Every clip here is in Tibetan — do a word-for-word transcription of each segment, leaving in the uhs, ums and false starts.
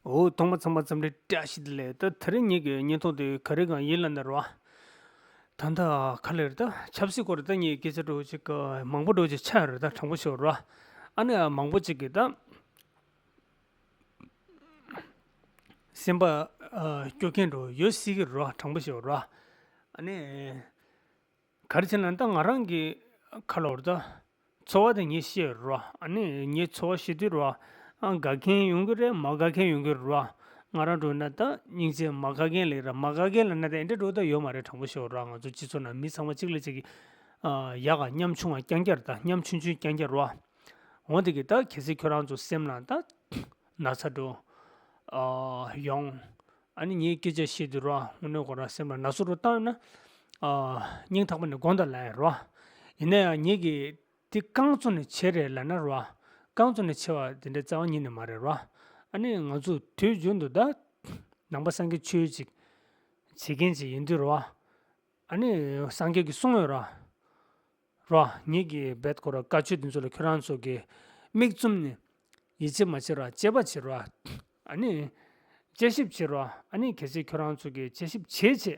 འོ། ཐོག་མ་ཚང་མ་འཚམས་འདྲི་བཀྲ་ཤིས་བདེ་ལེགས། ད་དེ་རིང་ངེད་ཀྱི་བརྙན་ཐུང་དེ་ག་རེ་གང་ཡིན་ལབ་ན་རོ། ད་ལྟ་ག་ལེར་ད་ཆབ་སྲིད་སྐོར་ད་ངས་སྐད་ཆ་འདྲ་བོ་ཅིག་མང་པོ་འདྲ་བོ་ཅིག་ཆགས་ཡོད་རེད། ད་དྲང་པོ་ཞུ་རོ། ཨ་ནི་མང་པོ་ཅིག་གིས་ད་སེམས་པ་སྐྱོ་མཁན་འདྲ་བོ་ཡོད་སྲིད་ཀྱི་རོ། དྲང་པོ་ཞུ་རོ། ཨ་ནི་ག་རེ་བྱས་ན་ད་ང་རང་གི་ཁ་ལོར་ད་ཚོར་བ་དེ་ངས་བཤད་རོ། ཨ་ནི་ངའི་ཚོར་བ་བཤད་དུས་རོ། ཨ། དགའ་མཁན་ཡོང་གི་རེད། མ་དགའ་མཁན་ཡོང་གི་རོ། ང་རང་འདྲ་བོ་ན་ད་སྙིང་རྗེ་མ་དགའ་མཁན་ལས་ར། མ་དགའ་མཁན་ལ་ན་ད་འདི་འདྲ་བོ་ད་ཡོད་མ་རེད། དྲང་པོ་ཞུ་རོ། ང་ཚོ་སྤྱི་ཚོགས་ནང་མི་ཚང་མ་གཅིག་ལ་གཅིག་གི་ཡག་ག་ཉམ་ཆུང་བ་རྐྱང་རྐྱང་རེད། ད་ཉམ་ཆུང་ཆུང་རྐྱང་རྐྱང་རོ། འོ་དེ་གི་ད་གལ་སྲིད་ཁྱོད་རང་ཚོ་སེམས་ནང་ད་ན་ཚ་འདྲ་བོ་ཡོང་། ཨ་ནི་ངའི་སྐད་ཆ་བཤད་དུས་རོ། དངོས་གནས་ཁོ་རང་སེམས་ལ་ན་ཚ་རུ་བཏང་ཡོད་ན། ཨ། སྙིང་ཐག་པ་ནས་དགོངས་དག་ལབ་ཡ་རོ། ཡིན་ན་ཡང་ངེད་ཀྱིས་དེ་རྐང་བཙུགས་ནས་བྱེད་རེད་ལབ་ན་རོ། རྐང་བཙུགས་ནས་བྱེད་པ་དེ་འདྲའི་རྩ་བ་ཉིད་ནས་མ་རེད་རོ། ཨ་ནི་ང་ཚོ་དུས་རྒྱུན་དུ་ད་ནང་པ་སངས་རྒྱས་ཆོས་ཅིག་བྱེད་མཁན་ཅིག་ཡིན་དུས་རོ། ཨ་ནི་སངས་རྒྱས་ཀྱིས་གསུངས་ཡོད་རོ། རོ། ངེད་ཀྱིས་རྦད་ཁོ་ར་བཀའ་ཆོས་འདི་ཚོ་ལ་ཁྱོད་རང་ཚོ་གིས་མིག་བཙུམ་ནས་ཡིད་ཆེས་མ་བྱེད་རོ། དཔྱད་པ་བྱེད་རོ། ཨ་ནི་དཔྱད་ཞིབ་བྱེད་རོ། ཨ་ནི་གལ་སྲིད་ཁྱོད་རང་ཚོ་གིས་དཔྱད་ཞིབ་བྱས་བྱས།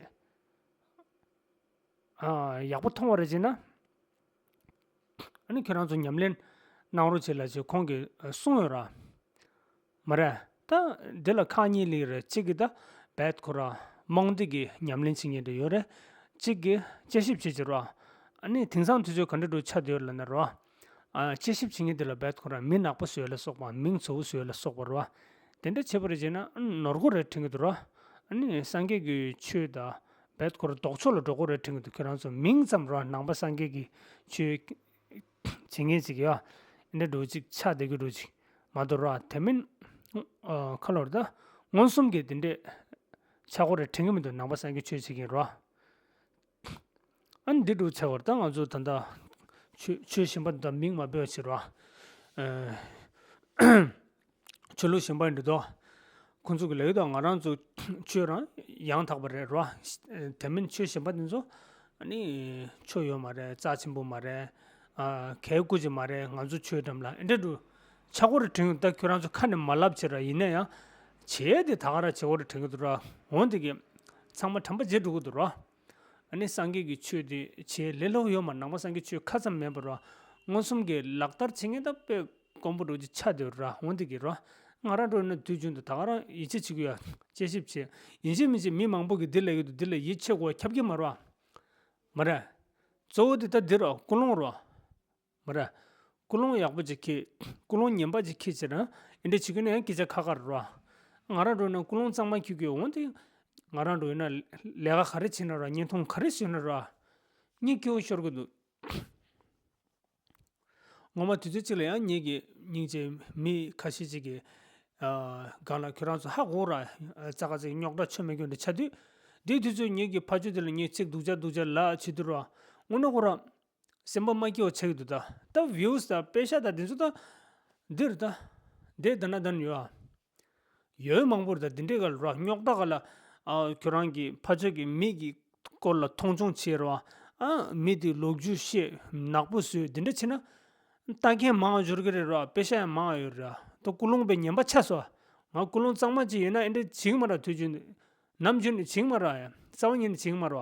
ཨ། ཡག་པོ་མཐོང་བ་རེད་བྱས་ན། ཨ་ནི་ཁྱོད་རང་ཚོ་ཉམས་ལེན་གནང་རོགས་བྱེད་ལབ་ཅེས་ཁོང་གིས་གསུངས་ཡོད་ར། མ་རེད། ད་འདི་ལ་ཁག་གཉིས་ལ་རེད། གཅིག་གིས་ད་རྦད་ཁོ་ར་རྨོངས་དད་ཀྱི་ཉམས་ལེན་བྱེད་མཁན་འདྲ་ཡོད་རེད། གཅིག་གིས་དཔྱད་ཞིབ་བྱེད་ཀྱི་རོ། ཨ་ནི་དེང་སང་དུས་ཚོད་ག་འདྲ་འདྲ་ཆགས་བསྡད་ཡོད་ལབ་ན་རོ། ཨ། དཔྱད་ཞིབ་བྱེད་མཁན་དེ་ལ་རྦད་ཁོ་ར་མི་ནག་པོ་བཟོས་ལ་སོགས་པ། མིང་ཚ་བོ་བཟོས་ལ་སོགས་པ་རོ། དེ་འདྲ་བྱེད་པ་རེད་བྱས་ན་ནོར་འཁོར་རེ་འཕྲད་ཀྱི་འདུག་རོ། ཨ་ནི་སངས་རྒྱས་ཀྱི་ཆོས་དང་རྦད་ཁོ་ར་ལྡོག་ཕྱོགས་ལ་འགྲོ་དགོས་རེ་འཕྲད་ཀྱི་འདུག་ཁྱོད་རང་ཚོ་མིང་ཙམ་རོ། ནང་པ་སངས་རྒྱས་ཀྱི་ཆོས་བྱེད་མཁན་ཅིག་ཡོད། འདི་འདྲ་འདྲ་བོ་ཅིག་ཆགས་བསྡད་ཀྱི་འདྲ་བོ་ཅིག་མ་གཏོགས་རོ། དེ་མིན། ཨ། ཁ་ལོར་ད་མངོན་སུམ་གྱིས་འདི་འདྲས་ཆགས་སྒོ་རེ་དྲན་གྱི་མི་འདུག་ནང་པ་སངས་རྒྱས་ཆོས་བྱེད་མཁན་རོ། ཨ་ནི་འདི་འདྲ་བོ་ཆགས་པར་ད་ང་ཚོ་ད་ལྟ་ཆོས་ཆོས་གཞན་པ་འདི་དག་མིང་མ་འབོད་ཕྱིར་རོ། ཨ། ཆོས་ལུགས་གཞན་པ་འདི་དག་ཁོང་ཚོ་གི་ལབ་ཡོད་དོ། ང་རང་ཚོ་ཆོས་རང་ཡང་དག་པ་རེད་རོ། དེ་མིན་ཆོས་གཞན་པ་འདི་ཚོ་ཨ་ནི་ཆོས་ཡོད་མ་རེད། རྩ་ཆེན་པོ་མ་རེད། ཨ། གལ་དགོས་ཀྱི་མ་རེད། ང་ཚོ་ཆོས་འགྲམ་ལ་འདི་འདྲ་འདྲ་ཆགས་སྒོ་རེ་དྲན་ཡོང་། ད་ཁྱོད་རང་ཚོ་ཁ་ནས་མ་ལབ་ཕྱིར་ར། ཡིན་ན་ཡང་བྱས་ཏེ་ད་ག་རང་བྱེད་སྒོ་རེ་དྲན་གྱི་འདུག་ར། འོ་དེ་གི་ཚང་མ་དྲན་པ་བརྗེད་འགྲོ་གི་འདུག་ར། ཨ་ནི་སངས་རྒྱས་ཀྱི་ཆོས་དེ་བྱས་ལས་སླ་པོ་ཡོད་མ། ནང་པ་སངས་རྒྱས་ཆོས་ཁ་ཙམ་མིན་པ་ར། མངོན་སུམ་གྱི་ལག་བསྟར་བྱེད་མཁན་ད་དཔེ་དཀོན་པོ་འདྲ་བོ་ཅིག་ཆགས་བསྡད་ར། འོ་དེ་གི་ར། ང་རང་འདྲ་བོ་ན་དུས་རྒྱུན་དུ་ད་ག་རང་ཡིད་ཆེས་བྱེད་ཀྱི་ཡོད། དཔྱད་ཞིབ་བྱེད། ཡིན་གཅིག་མིན་གཅིག་མི་མང་པོ་གིས་འདི་ལབ་ཀྱི་འདུག་འདི་ལ་ཡིད་ཆེས་དགོས་ཁྱབ་ཀྱི་མ་ར། མ་ར། གཙོ་བོ་དེ་ད་འདི་ར། ཀུན་སློང་ར། མ་ར། ཀུན་སློང་ཡག་པོ་ཅིག་འཁྱེར། ཀུན་སློང་ངན་པ་ཅིག་འཁྱེར་བྱས་ན་འདི་འདྲ་བྱེད་ཀྱི་ན་ཡང་སྐད་ཆ་ཁ་ཁ་རེད་ར། ང་རང་འདྲ་བོ་ན་ཀུན་སློང་གཙང་མ་འཁྱེར་གྱི་ཡོད། འོ་དེ་ང་རང་འདྲ་བོ་ན་ལས་ཀ་ག་རེ་བྱེད་ན་ར། བརྙན་ཐུང་ག་རེ་བཟོས་ན་ར། ངས་སྐྱིད་པོ་ཤོར་གྱི་འདུག་ངོ་མ་དུས་ཚོད་གཅིག་ལ་ཡང་ངེད་ཀྱི་སྙིང་རྗེ་མི་ཁ་ཤས་ཅིག་གིས། ཨ། སྒང་ལ་ཁྱོད་རང་ཚོ་ཧ་གོ་ར། ཙག་ཙིག་རྙོག་དྲ་ཆོ་མེད་རྒྱུ་འདྲ་ཆགས་དུས། དེའི་དུས་ཚོད་ངེད་ཀྱི་ཕ་ཆོས་དེ་ལ་ངས་ཚིག་སྡུག་ཅག་སྡུག་ཅག་ལབ་བྱེད་དུས་ར། དངོས་གནས་ཁོ་ར་སེམས་པ་མ་སྐྱིད་པ་ཆགས་ཀྱི་འདུག་ད་ད་བིའུ་སི་དང་པེ་ཤ་དང་དེ་ཚོ་ད་འདིར་ད་དེ་ད་ན་ད་ན་ཡོད་ཨ། ཡོད་མང་པོ་རེད། ད་འདི་འདྲའི་སྒང་ལ་ར་རྙོག་དྲ་སྒང་ལ། ཨ། ཁྱོད་རང་གི་ཕ་ཆོས་ཀྱི་མི་གི་སྐོར་ལ་མཐོང་ཆུང་བྱེད་ར། ཨ། མི་དེ་ལོ་རྒྱུས་བཤད། ནག་པོ་བཟོས། འདི་འདྲ་བྱེད་ན་ལྟ་མཁན་མང་འབྱོར་གི་རེད་ར། པེ་ཤ་ཡང་མང་ཡོད་ར། ད་ཀུན་སློང་དཔེ་ངན་པ་ཆགས་སོང་། ང་ཀུན་སློང་གཙང་མ་ཅིག་ཡིན་ན་འདི་འདྲ་བྱེད་ཀྱི་མ་ར། དུས་རྒྱུན་ནམ་རྒྱུན་ནས་བྱེད་ཀྱི་མ་ར། ཡ་རྩ་བ་ཉིད་ནས་བྱེད་ཀྱི་མ་ར།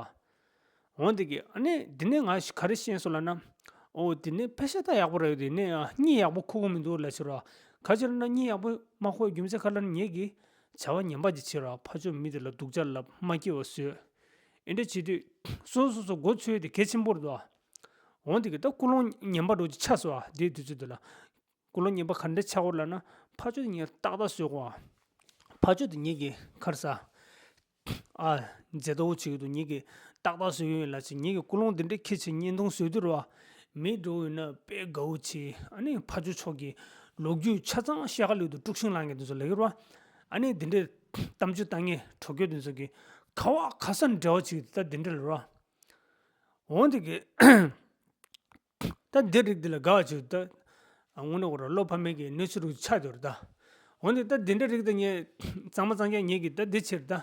འོ་དེ་གི་ཨ་ནི་འདི་ནས་ང་ག་རེ་ཤེས་སོང་ལབ་ན། ཨོ་དེ་ནས་པེ་ཤ་ད་ཡག་པོ་རེད། དེ་ནས་ཨ་གཉིད་ཡག་པོ་ཁུག་གི་མི་འདུག་ལབ་ཕྱིར་ར། ག་ཅི་ལབ་ན་གཉིད་ཡག་པོ་མ་ཁུག་རྒྱུ་མཚན་ག་རེ་ལབ་ན། ངེད་ཀྱིས་བྱ་བ་ངན་པ་ཅིག་བྱེད་ར། ཕ་ཆོས་མི་དེ་ལ་སྡུག་ཅག་ལབ། མ་སྐྱིད་པ་བཟོས། ཨེ་འདྲ་བྱེད་དུས་སོ་སོ་སོ་མགོ་ཚོས་དེ་གལ་ཆེན་པོ་རེད་དོ། འོ་དེ་གི་ད་ཀུན་སློང་ངན་པ་འདྲ་བོ་ཅིག་ཆགས་སོང་ཨ། དེའི་དུས་ཚོད་དེ་ལ། ཀུན་སློང་ངན་པ་ག་འདྲ་ཆགས་ཡོད་ལབ་ན། ཕ་ཆོས་དེ་ངས་ཏག་ཏག་བཟོས་གོ། ཕ་ཆོས་དེ་ངེད་ཀྱིས་ཁར་ས། ཨ། མཛེས་ཏོག་བྱེད་ཀྱི་འདུག་ངེད་ཀྱིས་ཏག་ཏག་བཟོས་ཡོད་ལབ་བྱས། ངེད་ཀྱིས་ཀུན་སློང་འདི་འདྲའི་འཁྱེར་བྱས་བརྙན་ཐུང་བཟོས་དུས་ར། མི་འདྲ་བོ་ཡིན་ན་དཔེ་དགའ་བོ་བྱས། ཨ་ནི་ཕ་ཆོས་ཕྱོགས་ཀྱི་ལོ་རྒྱུས་ཆ་ཚང་བཤད་ག་སླེབས་འདུག་དཀྲུག་ཤིང་ལངས་མཁན་དེ་ཚོ་ལབ་ཀྱི་ར། ཨ་ནི་འདི་འདྲའི་གཏམ་རྒྱུད་བཏང་མཁན་གྲོས་སྐྱོར་དེ་ཚོ་གིས་ག་བ་ག་ས་འབྲེལ་བ་བྱེད་ཀྱི་འདུག་ད་འདི་འདྲ་ལབ་ར། འོ་དེ་གི། ད་འདི་རིགས་འདི་ལ་དགའ་བ་བྱེད་ད། དངོས་གནས་ཁོ་རང་བློ་ཕམ་མེད་ཀྱི་གནས་ཚུལ་རིགས་ཆགས་འདུག་རེད་ད། འོན་ཏེ་ད་འདི་འདྲ་རིགས་ད་ངས་གཙང་མ་གཙང་རྐྱང་ངེད་ཀྱིས་ད་འདི་བྱེད་རེད་ད།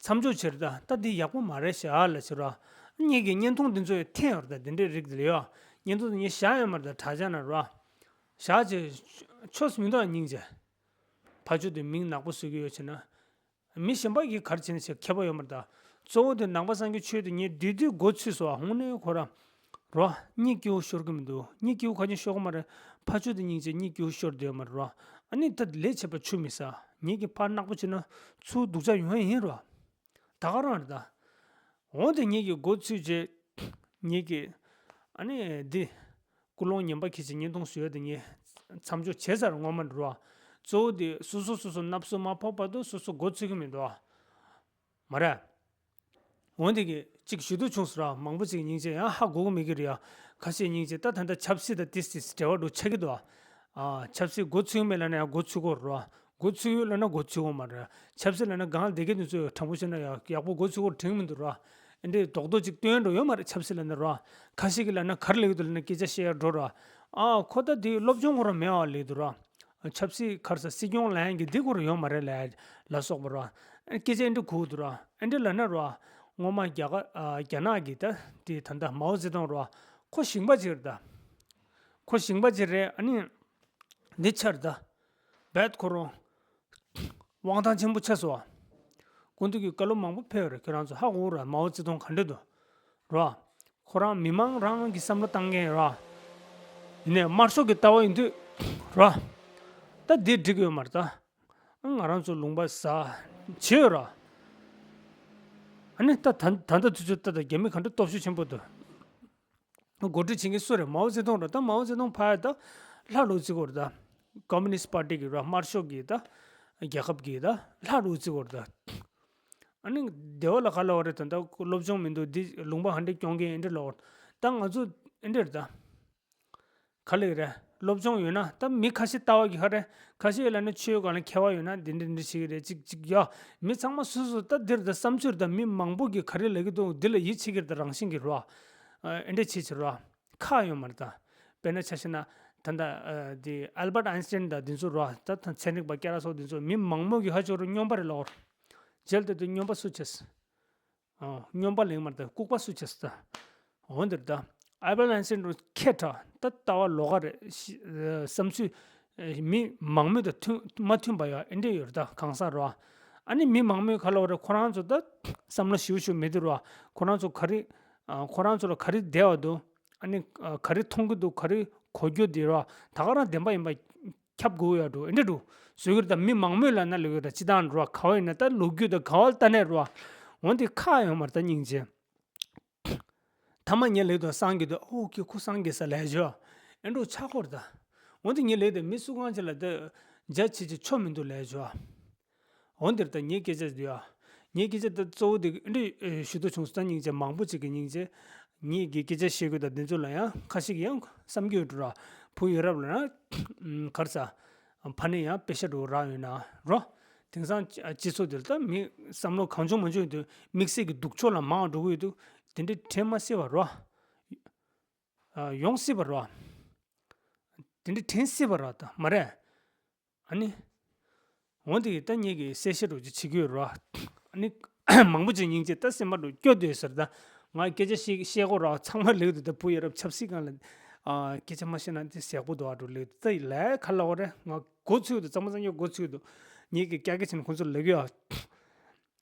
མཚམས་འཇོག་བྱེད་རེད་ད། ད་འདི་ཡག་པོ་མ་རེད་ཤག་ལབ་ཕྱིར་ར། ངེད་ཀྱིས་བརྙན་ཐུང་འདི་ཚོ་ཡང་འཐེན་ཡོད་རེད་ད། འདི་འདྲའི་རིགས་འདི་ལ་ཡོད། བརྙན་ཐུང་འདི་ངས་བཞག་ཡོད་མ་རེད་ད། དྲ་རྒྱ་ནང་ར། བཞག་བྱས་ཆོག་སུ་མི་འདུག་སྙིང་རྗེ། ཕ་ཆོས་དེ་མིང་ནག་པོ་བཟོ་གི་ཡོད་ཅེ་ན། མི་གཞན་པ་གིས་ག་རེ་བྱས་ན་བྱས་ཁྱད་པར་ཡོད་མ་རེད་ད། གཙོ་བོ་དེ་ནང་པ་སངས་རྒྱས་ཆོས་དེ་ངས་འདི་དུས་འགོ་ཚུགས་སོང་། ཨ་དངོས་གནས་ཁོ་རང་རོ། སྙིང་སྐྱིད་པོ་ཤོར་གི་མི་འདུག། སྙིང་སྐྱིད་པོ་ག་ཅིག་ཤོར་གི་མ་རེད། ཕ་ཆོས་དེ་སྙིང་རྗེ་སྙིང་སྐྱིད་པོ་ཤོར་བསྡད་ཡོད་མ་རེད་རོ། ཨ་ནི་ད་ལས་བྱེད་པ་ཆུ་མི་ཟ། ངེད་ཀྱི་ཕར་ནག་པོ་བྱས་ན་ཚུར་སྡུག་ཅག་ཡོང་ཡ་ཡིན་རོ། ད་ག་རང་རེད་ད། འོན་ཏེ་ངེད་ཀྱི་འགོ་ཚུགས་རྗེས། ངེད་ཀྱི་ཨ་ནི་འདི། ཀུན་སློང་ངན་པ་ཁྱེད་ཀྱི་བརྙན་ཐུང་བཟོ་ཡ་དེ་ངས་མཚམས་འཇོག་བྱས་ཚར། ངོ་མ་འགྲོ་བ། གཙོ་བོ་དེ་སོ་སོ་སོ་སོ་ནབ་སོ་མ་ཕོག་བར་དུ་སོ་སོ་འགོ་ཚུགས་ཀྱི་མི་འདུག་བ། མ་རེད། འོན་ཏེ་གི་གཅིག་ཞུ་གཏུག་བྱུང་སོང་ར། མང་པོ་ཅིག་སྙིང་རྗེ་ཡང་ཧ་གོ་གི་མེད་ཀྱི་རེད་ཡ། ཁ་ཤས་སྙིང་རྗེ་ད་ད་ལྟ་ཆབ་སྲིད་དང་ཏིས་ཏིས་འབྲེལ་བ་འགྲོ་ཆགས་ཀྱི་འདུག་བ། ཨ། ཆབ་སྲིད་འགོ་ཚུགས་མེད་ལབ་ན་ཡང་འགོ་ཚུགས་ཀྱི་རེད་བ། འགོ་ཚུགས་ཡོད་ལབ་ན་འགོ་ཚུགས་ཀྱི་མ་རེད། ཆབ་སྲིད་ལབ་ན་གང་བདེ་སྐྱིད་དེ་ཚོ་དྲང་པོ་བཤད་ན་ཡག་ཡག་པོ་འགོ་ཚུགས་ཀྱི་དྲན་མི་འདུག་ར། ཨེ་འདྲའི་རྡོག་རྡོག་ཅིག་སྟོན་འགྲོ་ཡོད་མ་རེད། ཆབ་སྲིད་ལབ་ན་ར། ཁ་ཤས་ཀྱིས་ལབ་ན་ག་རེ་ལབ་ཀྱི་འདུག་ལབ་ན་སྐད་ཆ་བཤད་ཡ་འགྲོ་ར། ཨ་ཁོ་ད་དེ་སློབ་སྦྱོང་ཁོ་རང་མེད་པ་ལབ་ཀྱི་འདུག་ར། ཆབ་སྲིད་ག་རེ་ཟ། སྲིད་སྐྱོང་ལབ་ཡ་གི་འདི་ཁོ་རང་ཡོད་མ་རེད་ལབ་ལ་སོགས་པ་ར། ཨེ་སྐད་ཆ་ཨེ་འདྲ་གོ་འདུག་ར། ཨེ་འདྲ་ལབ་ན་ར། སྔོན་མ་རྒྱ་གར་ཨ་རྒྱ་ནག་གི་ད་དེ་ད་ལྟ་མའོ་ཙེ་ཏུང་ར། ཁོ་ཞིང་པ་ཅིག་རེད་ད། ཁོ་ཞིང་པ་ཅིག་རེད། ཨ་ནི། འདི་ཆར་ད། རྦད་ཁོ་རང་། དབང་ཐང་ཆེན་པོ་ཆགས་སོང་བ། སྐུ་མདུན་གྱི་བཀའ་སློབ་མང་པོ་ཕེབས་ཡོད་རེད། ཁྱོད་རང་ཚོ་ཧ་གོ་ར། མའོ་ཙེ་ཏུང་ག་འདྲ་འདུག་ར། ཁོ་རང་མི་མང་རང་གི་བསམ་བློ་བཏང་མཁན་ར། ཡིན་ནའི་དམར་ཤོག་གི་ལྟ་བ་ཡིན་དུས་ར། ད་འདི་འགྲིག་ཡོད་མ་རེད་ད། ང་རང་ཚོ་ལུང་པ་ཟ་བྱེད་ཡོད་ར། ཨ་ནི་ད་ད་ད་ལྟ་དུས་ཚོད་ད་ད་རྒྱ་མི་ག་འདྲ་སྟོབས་ཤུགས་ཆེན་པོ་འདུག། འགོ་ཁྲིད་བྱེད་མཁན་སུ་རེད། མའོ་ཙེ་ཏུང་རེད། ད་མའོ་ཙེ་ཏུང་ཕར་ད་ལྷ་ལུག་རྩི་གོ་རེད་ད། ཀོམ་མུ་ནིསྟ་པར་ཊི་གི་ར། དམར་ཤོག་གི་ད་རྒྱལ་ཁབ་གི་ད་ལྷ་ལུག་རྩི་གོ་རེད་ད། ཨ་ནི་སྡེ་བ་ལ་ག་ལ་བ་རེད། ད་ད་སློབ་སྦྱོང་མི་འདུག། འདི་ལུང་པ་ཧ་འདྲ་སྐྱོང་མཁན་ཨེ་འདྲ་ལ་བ། ད་ང་ཚོ་ཨེ་འདྲ་རེད་ད། ག་ལེ་རེད། སློབ་སྦྱོང་ཡོད་ན་ད་མི་ཁ་ཤས་ལྟ་བ་གི་ཧ་རེད། ཁ་ཤས་ལ་ནི་ཆོས་སྒང་ལ་མཁས་པ་ཡོད་ན་འདི་འདྲ་འདྲ་བྱེད་ཀྱི་རེད། ཅིག་ཅིག་ཡ། མི་ཚང་མ་སོ་སོ་ད་འདིར་ད་བསམ་ཚུལ་ད་མི་མང་པོ་གི་ག་རེ་ལབ་ཀྱི་འདུག། འདི་ལ་ཡིད་ཆེས་ཀྱི་རེད། ད་རང་བཞིན་གྱི་རེད་བ། ཨེ་འདྲ་བྱེད་ཕྱིར་བ། ཁག་ཡོད་མ་རེད་ད། དཔེར་ན་ཆ་བཞག་ན་ད་ད་ཨ་འདི་ཨལ་བར་ཊི་ཨན་སི་ཊན་ད་འདི་ཚོ་རེད་བ། ད་ད་ཚན་རིག་པ་ཀེ་ར་སོགས་འདི་ཚོ་མི་མང་མོས་ཀྱི་ཧ་ཅོ་རུ་སྨྱོན་པ་རེད་ལོར། རྗེས་ལ་ད་དུ་སྨྱོན་པ་སུ་བྱས། ཨོ། སྨྱོན་པ་ལེགས་མར་ད་ལྐུགས་པ་སུ་བྱས་ད། འོ་འདིར་ད། ཨལ་བར་ཊི་ཨན་སི་ཊན་རུ་ཁྱད་ཁྲ་ད་ལྟ་བ་ལོགས་ཀ་རེད། ཤི་ཨ་བསམ་ཚུལ་ཨ་མི་མང་མོས་དང་མཐུན་མ་མཐུན་པ་ཡོད་ཨེ་འདྲས་ཡོད་རེད་ད་གང་ཟག་རོ། ཨ་ནི་མི་མང་མོས་ག་ལ་བ་རེད། ཁོ་རང་ཚོ་ད་བསམ་བློ་ཞིབ་ཞིབ་མེད་དུ་རོ། ཁོ་རང་ཚོ་ག་རེ་ཨ་ཁོ་རང་ཚོ་ལ་ག་རེ་བདེ་བ་འདུག། ཨ་ནི་ཨ་ག་རེ་མཐོང་གི་འདུག། ག་རེ་གོ་རྒྱུ་དེ་རོ། ད་ག་རང་བདེན་པ་ཡིན་པ། ཁྱབ་དགོས་ཡ་འགྲོ་ཨེ་འདྲ་འགྲོ། བཟོས་ཀྱི་རེད་ད། མི་མང་མོས་ལ་ན་ལོས་ཀྱི་རེད། སྤྱི་བཏང་འགྲོ་བ་ག་བ་ཡིན་ན་ད་ལོ་རྒྱུས་ད་ག་བ་ལྟ་ནས་འགྲོ་བ། འོན་ཏེ་ཁག་ཡོད་མ་རེད་ད་སྙིང་རྗེ། ཐ་མ་ངས་ལེགས་དང་སངས་རྒྱས་དུ་ཨོ་ཁྱོད་ཁོ་སངས་རྒྱས་ས་ལས་བྱོས། ཨེ་འགྲོ་ཆག་ཁོ་རེད་ད། འོན་ཏེ་ངས་ལེགས་དེ་མི་སུ་གང་ཅི་ལ་ད་འཇའ་ཆི་ཆི་ཆོ་མི་འདུག་ལས་བྱོས། འོན་ཏེ་ད་ངའི་སྐད་ཆ་འདི་ཡ། ངའི་སྐད་ཆ་ད་གཙོ་བོ་དེ་འདི་ཨེ་ཞུ་དོ་བྱུང་སོང་། ད་སྙིང་རྗེ་མང་པོ་ཅིག་གི་སྙིང་རྗེ། ངེད་ཀྱི་སྐད་ཆ་བཤད་དགོས་ད་འདི་ཚོ་ལ་ཡང་ཁ་ཤས་ཀྱིས་ཡང་བསམ་གྱི་ཡོད་འགྲོ་ར། བུ་ཡོད་རབས་ལ་ན་གར་ས་ཕ་ནས་ཡང་པེ་ཤ་འགྲོ་རག་ཡོད་ན་རོ། དེང་སང་སྤྱི་ཚོགས་འདིར་ད་མི་བསམ་བློ་གང་བྱུང་མང་བྱུང་དུ་དམིགས་བསལ་གྱི་སྡུག་ཕྱོགས་ལ་མང་འགྲོ་གི་ཡོད་འདུག། དེ་འདྲའི་དྲན་མ་སྲིད་པ་རོ། ཡོང་སྲིད་པ་རོ། དེ་འདྲའི་དྲན་སྲིད་པ་རོ་ད་མ་རེད། ཨ་ནི། འོན་ཏེ་ད་ངེད་ཀྱིས་གསལ་བཤད་རོགས་ཅིག་བྱེད་ཀྱི་ཡོད་རོ། ཨ་ནི། མང་པོ་ཅིག་སྙིང་རྗེ་ད་སེམས་པ་རུ་སྐྱོ་སྡོད་ཟེར་ད། ང་སྐད་ཆ་བཤད་བཤད་གོ་རོ། ཚང་མ་ལེགས་འདུག་ད། བུ་ཡ་རབས་ཆབ་སྲིད་སྒང་ལ། ཨ་སྐད་ཆ་མ་བཤད་ན་དེ་ཟེག་པོ་འདུག་ཨ་འགྲོ་ལེགས་འདུག་ད་ཡི་ལས་ཁ་ལ་འོ་རེད། ང་འགོ་ཚུགས་འདུག། ཚང་མ་ཚང་མ་འགོ་ཚུགས་འདུག། ངེད་ཀྱིས་ཀྱ་ཀྱ་བྱས་ནས་ཁོང་ཚོ་ལབ་ཀྱི་ཡོད།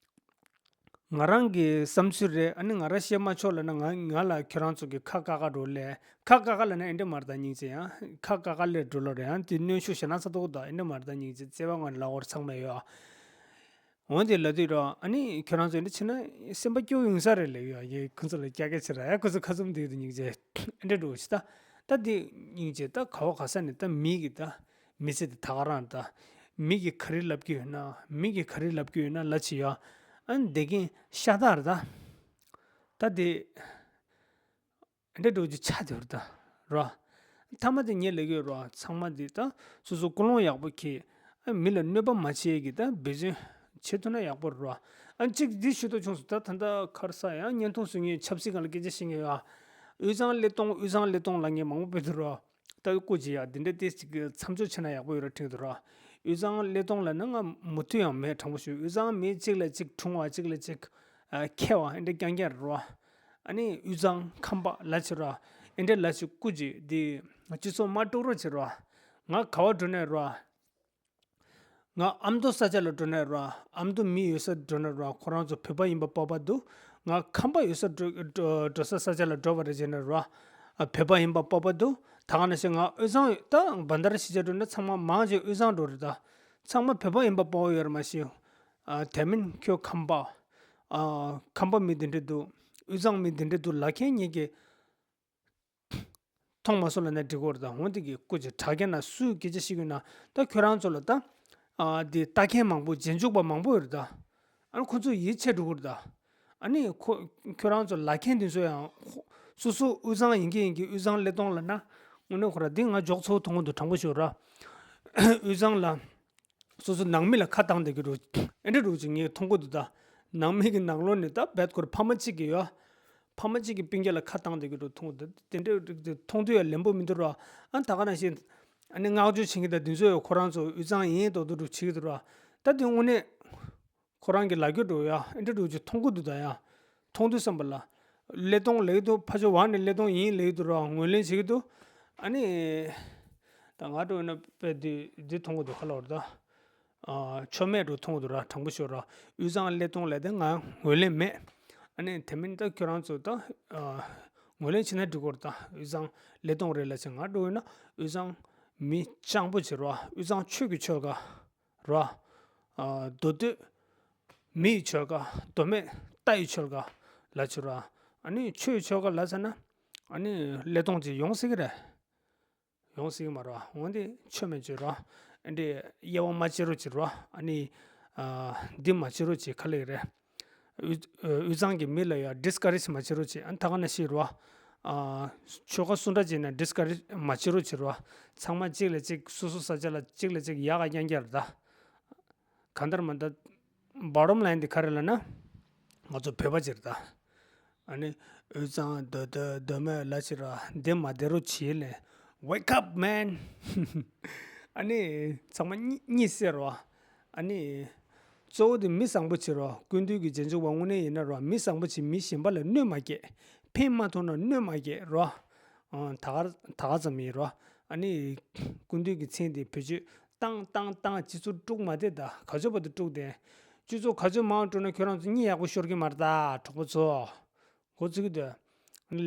ང་རང་གི་བསམ་ཚུལ་རེད། ཨ་ནི་ང་རང་བཤད་མ་ཆོག་ལབ་ན་ང་ང་ལ་ཁྱོད་རང་ཚོ་གི་ཁ་བཀག་ག་འགྲོ་ལས། ཁ་བཀག་ག་ལབ་ན་ཨེ་འདྲ་མ་རེད་ད་སྙིང་རྗེ་ཡང་། ཁ་བཀག་ག་ལས་འགྲོ་ལོ་རེད་ཡང་དེ་གནོན་ཤུགས་ཞེ་ན་ཚ་ཏོག་ད་ཨེ་འདྲ་མ་རེད་ད་སྙིང་རྗེ། བརྩེ་བ་ངང་ལ་འོར་ཚང་མ་ཡོད། འོན་ཏེ་ལབ་དུས་རོ། ཨ་ནི་ཁྱོད་རང་ཚོ་ཨེ་འདྲ་བྱས་ན་སེམས་པ་སྐྱོ་ཡོང་ས་རེད་ལབ་ཡོད། ཡེ་ཁོ་ཚོ་ལ་ཀྱ་ཀྱ་བྱེད་ར་ཡ། ཁོ་ཚོ་ཁ་ཚུམ་དེ་དུ་སྙིང་རྗེ་ཨེ་འདྲ་འགྲོ་ཞིག་ད། ད་དེ་སྙིང་རྗེ་ད་ག་བ་ག་ས་ནས་ད་མི་གི་ད། མི་ཚེ་འདི་ད་ག་རང་ད། མི་གིས་ག་རེ་ལབ་ཀྱི་ཡོད་ན། མི་གིས་ག་རེ་ལབ་ཀྱི་ཡོད་ན་ལབ་བྱེད་ཡ། ཨ་ནི་དེ་གིན་ཤ་སྟག་རེད་ད། ད་དེ། འདྲ་འགྲོ་རྒྱུ་ཆ་དེ་རེད་ད། རོ། ཐ་མ་དེ་ངས་ལབ་ཀྱི་ཡོད་རོ། ཚང་མ་འདི་ད་སོ་སོ་ཀུན་སློང་ཡག་པོ་གྱིས། ཨ་མི་ལ་གནོད་པ་མ་བྱེད་ཀྱི་ད་འབད་བརྩོན་བྱེད་ཐུབ་ན་ཡག་པོ་རེད་རོ། ཨ་གཅིག་འདི་ཞུ་དོ་བྱུང་སོང་། ད་ད་ལྟ་ཁར་ས་ཡང་བརྙན་ཐུང་བཟོ་མཁན་ཆབ་སྲིད་སྒང་ལ་སྐད་ཆ་བཤད་མཁན་ཡོད་ཨ། དབུས་གཙང་ཀླད་སྟོང་དབུས་གཙང་ཀླད་སྟོང་ལབ་མཁན་མང་པོ་བོད་དུ་རོ། ལྟ་བའི་སྐུ་མཁྱེན་ཡ་འདི་འདྲ་ཏིས་ཅིག་གི་མཚམས་འཇོག་བྱས་ན་ཡག་པོ་ཡོད་ར་དྲན་གྱི་འདུག་ར། དབུས་གཙང་ཀླད་སྟོང་ལབ་ན་ང་མུ་མཐུད་ཡང་མེད་དྲང་པོ་ཞུ། དབུས་གཙང་མི་གཅིག་ལ་གཅིག་དྲུང་བ་གཅིག་ལ་གཅིག་ཨ་མཁས་པ་ཨེ་འདྲ་རྐྱང་རྐྱང་རེད་ར། ཨ་ནི་དབུས་གཙང་ཁམས་པ་ལབ་བྱེད་ར། ཨེ་འདྲ་ལབ་བྱེད་སྐུ་མཁྱེན་འདི་སྤྱི་ཚོགས་མ་དཀྲུག་རོགས་བྱེད་ར། ང་ག་བ་འགྲོ་ནས་ར། ང་ཨ་མདོ་ས་ཆ་ལ་འགྲོ་ནས་ར། ཨ་མདོ་མི་ཡོད་ས་འགྲོ་ནས་ར། ཁོ་རང་ཚོ་བོད་པ་ཡིན་པ་སྤོབས་པ་འདུག་ང་ཁམས་པ་ཡོད་ས་འགྲོ་འགྲོ་འགྲོ་ས་ས་ཆ་ལ་འགྲོ་བ་རེད་ཟེར་ནས་ར། ཨ་བོད་པ་ཡིན་པ་སྤོབས་པ་འདུག་ད་ག་ནང་བཞིན་ང་དབུས་གཙང་ད་བན་དར་གཞིས་ཆགས་འགྲོ་ན་ཚང་མ་མང་ཆེ་དབུས་གཙང་འགྲོ་རེད་ད། ཚང་མ་བོད་པ་ཡིན་པ་སྤོབས་པ་ཡོད་རེད་མ་གཞི། ཨ་དེ་མིན་ཁྱོད་ཁམས་པ། ཨ་ཁམས་པ་མི་འདི་འདྲ་འདུག་དབུས་གཙང་མི་འདི་འདྲ་འདུག་ལབ་མཁན་ཉིད་ཀྱིས། མཐོང་མ་སོང་ལབ་ན་འགྲིག་གི་རེད་ད། འོན་ཏེ་གི་སྐུ་མཁྱེན་དྲ་རྒྱ་ན་སུས་སྐད་ཆ་བཤད་ཀྱི་ཡོད་ན་ད་ཁྱོད་རང་ཚོ་ལ་ད། ཨ་འདི་ལྟ་མཁན་མང་པོ་རྗེས་འཇུག་པ་མང་པོ་ཡོད་རེད་ད། ཨ་ནི་ཁོ་ཚོ་ཡིད་ཆེས་འགྲོ་གི་རེད་ད། ཨ་ནི་ཁོ་ཁྱོད་རང་ཚོ་ལབ་མཁན་དེ་ཚོ་ཡང་ཧོ་སོ་སོ་དབུས་གཙང་ཡིན་གྱི་ཡིན་གྱི་དབུས་གཙང་སླེབས་གཏོང་ལབ་ན། དངོས་གནས་ཁོ་ར་འདི་ང་འཇོག་ཚོགས་མཐོང་གི་འདུག་དྲང་པོ་ཤོད་ར། དབུས་གཙང་ལ། སོ་སོ་ནང་མི་ལ་ཁ་བཏང་བསྡད་ཀྱི་འདུག་ཨེ་འདྲ་འདྲ་ཅིག་ངས་མཐོང་གི་འདུག་ད། ནང་མི་གི་ནང་ལོགས་ནས་ད་རྦད་ཁོར་ཕ་མ་གཅིག་གི་ཡོད། ཕ་མ་གཅིག་གི་སྤུན་ཀྱག་ལ་ཁ་བཏང་བསྡད་ཀྱི་འདུག་མཐོང་གི་འདུག་དེ་འདྲ་མཐོང་དུས་ཡང་ལེན་པོ་མི་འདུག་ར། ཨ་ད་ག་ནང་བཞིན། ཨ་ནི་བསྔགས་བརྗོད་བྱེད་མཁན་དང་དེ་ཚོ་ཡང་ཁོ་རང་ཚོ་དབུས་གཙང་ཡིན་མདོག་མདོག་འདྲ་བྱེད་ཀྱི་འདུག་ར། ད་དེ་དངོས་གནས། ཁོ་རང་གི་ལབ་རྒྱུ་འདྲ་ཡ་ཨེ་འདྲ་འདྲ་ཅིག་མཐོང་གི་འདུག་ད་ཡ། མཐོང་དུས་བསམ་པ་ལ། སླེབས་གཏོང་ལབ་ཀྱི་འདུག་ཕར་ཕྱོགས་བར་ནས་སླེབས་གཏོང་ཡིན་ལབ་ཀྱི་འདུག་ར། ངོས་ལེན་བྱེད་ཀྱི་འདུག་ཨ་ནི། ད་ང་འདྲ་ཡིན་ན་དཔེ་འདི་འདི་མཐོང་གི་འདུག་ག་ལབ་རེད་ད། ཨ་ཆོ་མེད་འདྲ་མཐོང་གི་འདུག་ར། དྲང་པོ་ཤོད་ར། དབུས་གཙང་སླེབས་གཏོང་ལབ་དེ་ང་ངོས་ལེན་མེད། ཨ་ནི་དེ་མིན་ད་ཁྱོད་རང་ཚོ་ད། ཨ་ངོས་ལེན་བྱེད་ན་འགྲིག་གི་རེད་ད། དབུས་གཙང་སླེབས་གཏོང་རེད་ལབ་བྱས། ང་འདྲ་ཡིན་ན་དབུས་གཙང་མི་སྤྱང་པོ་བྱེད་ར། དབུས་གཙང་ཆོས་ཀྱི་ཆོལ་ཁ་ར། ཨ་མདོ་སྟོད་མི་ཡི་ཆོལ་ཁ། མདོ་སྨད་རྟ་ཡི་ཆོལ་ཁ་ལབ་བྱེད་ར། ཨ་ནི་ཆོས་ཡི་ཆོལ་ཁ་ལབ་ཟེར་ན། ཨ་ནི་སླེབས་གཏོང་ཅིག་ཡོང་སྲིད་ཀྱི་རེད། ཡོང་སྲིད་ཀྱི་མ་རེད། འོན་ཏེ་ཆོ་མེད་བྱེད་ར། ཨ་འདི་དབྱེ་བ་མ་ཕྱེ་རོགས་བྱེད་ར། ཨ་ནི། ཨ་འདི་མ་བྱེད་རོགས་བྱེད་ག་ལེ་རེད། དབུས་དབུས་གཙང་གི་མི་ལ་ཡང་ཌིས་ཀ་རེཇ་མ་བྱེད་རོགས་བྱེད། ཨ་ད་ག་ནང་བཞིན་ར། ཨ་ཆོལ་ཁ་སུ་འདྲ་བྱེད་ན་ཌིས་ཀ་རེཇ་མ་བྱེད་རོགས་བྱེད་ར། ཚང་མ་གཅིག་ལ་གཅིག་སོ་སོ་ས་ཆ་ལ་གཅིག་ལ་གཅིག་ཡག་ག་རྐྱང་རྐྱང་རེད་ད། གང་ལྟར་མ་ལྟར། བ་རོམ་ལའིན་འདི་ག་རེ་ལབ་ན། ང་ཚོ་བོད་པ་ཅིག་རེད་ད། ཨ་ནི། དབུས་གཙང་མདོ་སྟོད་མདོ་སྨད་ལབ་བྱེད་ར། འདི་མ་བསྡད་རོགས་བྱེད་ལས། Wake up, man! ཨ་ནི། ཚང་མ་གཉིད་གཉིད་སད་ར། ཨ་ནི། གཙོ་བོ་དེ་མི་བཟང་པོ་བྱེད་ར། སྐུ་མདུན་གྱི་རྗེས་འཇུག་པ་དངོས་གནས་ཡིན་ན་ར། མི་བཟང་པོ་བྱེད། མི་གཞན་པ་ལ་གནོད་མ་སྐྱེལ། ཕན་མ་ཐོགས་ན་གནོད་མ་སྐྱེལ་ར། ཨ་ད་ག་ད་ག་ཙམ་ཡིན་ར། ཨ་ནི། སྐུ་མདུན་གྱི་མཚན་དེ་བེད་སྤྱོད་བཏང་བཏང་བཏང་། སྤྱི་ཚོགས་དཀྲུག་མ་བསྡད་ད། ག་ཚོད་བར་དུ་དཀྲུག་བསྡད། སྤྱི་ཚོགས་ག་ཚོད་མང་དཀྲུག་ན་ཁྱོད་རང་ཚོ་གཉིད་ཡག་པོ་ཤོར་གྱི་མ་རེད་ད། གྲོགས་པོ་ཚོ། འགོ་ཚུགས་ཀྱི་འདུག་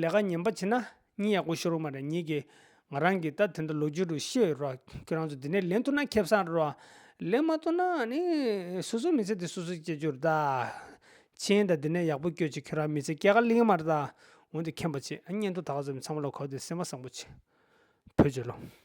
ལས་ཀ་ངན་པ་བྱེད་ན་གཉིད་ཡག་པོ་ཤོར་གྱི་མ་རེད། ངེད་ཀྱིས་ང་རང་གིས་ད་དེ་འདྲ་ལོ་རྒྱུས་འདྲ་ཤེས་ཡོད་ར། ཁྱོད་རང་ཚོ་འདི་ནས་ལེན་ཐུབ་ན་ཁེ་བཟང་རེད་ར། ལེན་མ་ཐུབ་ན་ནི་སོ་སོའི་མི་ཚེ་དེ་སོ་སོས་སྐྱེལ་རྒྱུ་རེད་ད། ཆེན་ད་འདི་ནས་ཡག་པོ་སྐྱོད་ཅིག་ཁྱོད་རང་མི་ཚེ་སྐྱེལ་ག་ལེན་གྱི་མ་རེད་ད། འོན་ཏེ་མཁྱེན་པ་བྱེད། ཨ་བརྙན་ཐུང་ད་ག་ཙམ་ཚང་མ་ལ་གོ་དེ་སེམས་པ་བཟང་པོ་བྱེད། བོད་ཇོ་ལོ།